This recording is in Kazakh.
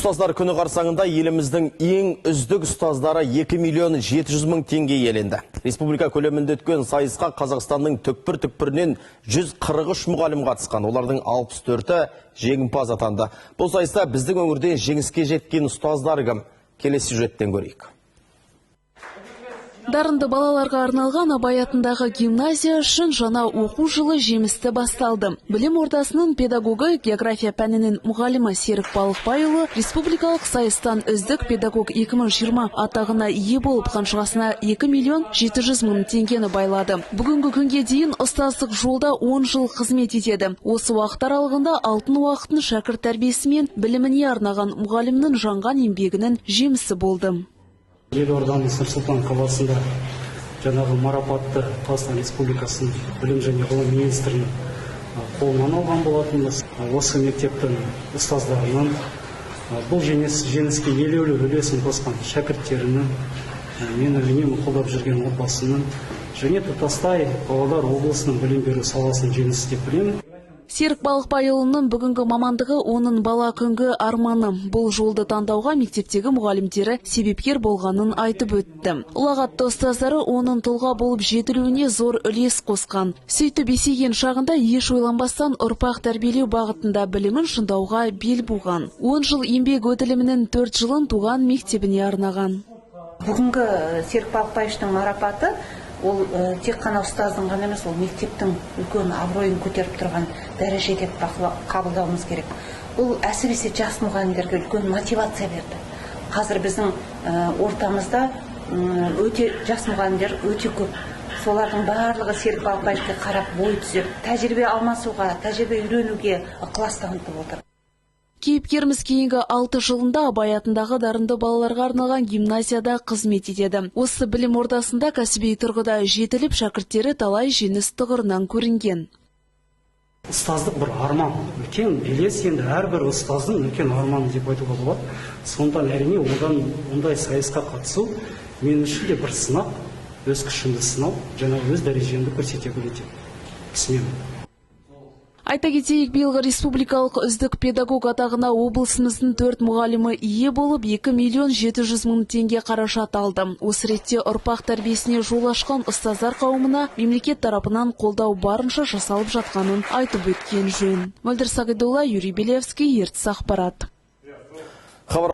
Ұстаздар күні қарсаңында еліміздің ең үздік ұстаздары 2 миллион 700 мың теңге иеленді. Республика көлемінде өткен сайысқа Қазақстанның түкпір-түкпірінен 143 мұғалім қатысқан. Олардың 64-і жеңімпаз атанды. Бұл сайыста біздің өңірден жеңіске жеткен ұстаздар кім? Келесі сюжеттен көрейік. Дарынды балаларға арналған Абай атындағы гимназия үшін жаңа оқу жылы жемісті басталды. Білім ордасының педагогы, география пәнінің мұғалімі Серік Балықбайұлы республикалық сайыстан «Үздік педагог 2020» атағына ие болып, қанжығасына 2 миллион 700 мың теңгені байлады. Бүгінгі күнге дейін ұстаздық жолда 10 жыл қызмет етеді. Осы уақыт аралығында алтын уақытын шәкірт тәрбиесі мен біліміне арнаған мұғалімнің жанған еңбегінің жемісі болды. Елордамыз Нұр-Сұлтан қаласында жаңағы марапатты Қазақстан Республикасының білім және ғылым министрінің қолынан алған болатынбыз. Осы мектептің ұстаздарынан, бұл жеңіске елеулі үлесін қосқан шәкірттерінің, мені үнемі қолдап жүрген отбасының және тұтастай Павлодар облысының білім беру саласының жеңісі деп білемін. Серік Балықбайұлының бүгінгі мамандығы – оның бала күнгі арманы. Бұл жолды таңдауға мектептегі мұғалімдері себепкер болғанын айтып өтті. Ұлағатты ұстаздары оның тұлға болып жетілуіне зор үлес қосқан. Сөйтіп, есейген шағында еш ойланбастан ұрпақ тәрбиелеу бағытында білімін шыңдауға бел буған. 10 жыл еңбек өтілімінің 4 жылын туған мектебіне арнаған. Бүгінгі Серік Балықбаевичтің марапаты ол тек қана ұстаздың ғана емес, ол мектептің үлкен абыройын көтеріп тұрған дәреже деп қабылдауымыз керек. Бұл әсіресе жас мұғалімдерге үлкен мотивация берді. Қазір біздің ортамызда өте жас мұғалімдер өте көп. Солардың барлығы Серік Балықбаевичке қарап, бой түзеп, тәжірибе алмасуға, тәжірибе үйренуге ықылас танытып отыр. Кейіпкеріміз кейінгі 6 жылында Абай атындағы дарынды балаларға арналған гимназияда қызмет етеді. Осы білім ордасында кәсіби тұрғыда жетіліп, шәкірттері талай жеңіс тұғырынан көрінген. Ұстаздық бір арман, үлкен белес енді, әрбір ұстаздың үлкен арманы деп айтуға болады. Сондықтан, әрине, одан ондай сайысқа қатысу мен үшін де бір сынақ, өз күшімді сынау және өз дәрежемді көрсете білу деп түсінемін. Айта кетейік, биылғы республикалық «Үздік педагог» атағына облысымыздың төрт мұғалімі ие болып, 2 миллион 700 мың теңге қаражат алды. Осы ретте ұрпақ тәрбиесіне жол ашқан ұстаздар қауымына мемлекет тарапынан қолдау барынша жасалып жатқанын айтып өткен жөн. Мөлдір Сағидолла, Юрий Белевский, Ертіс ақпарат.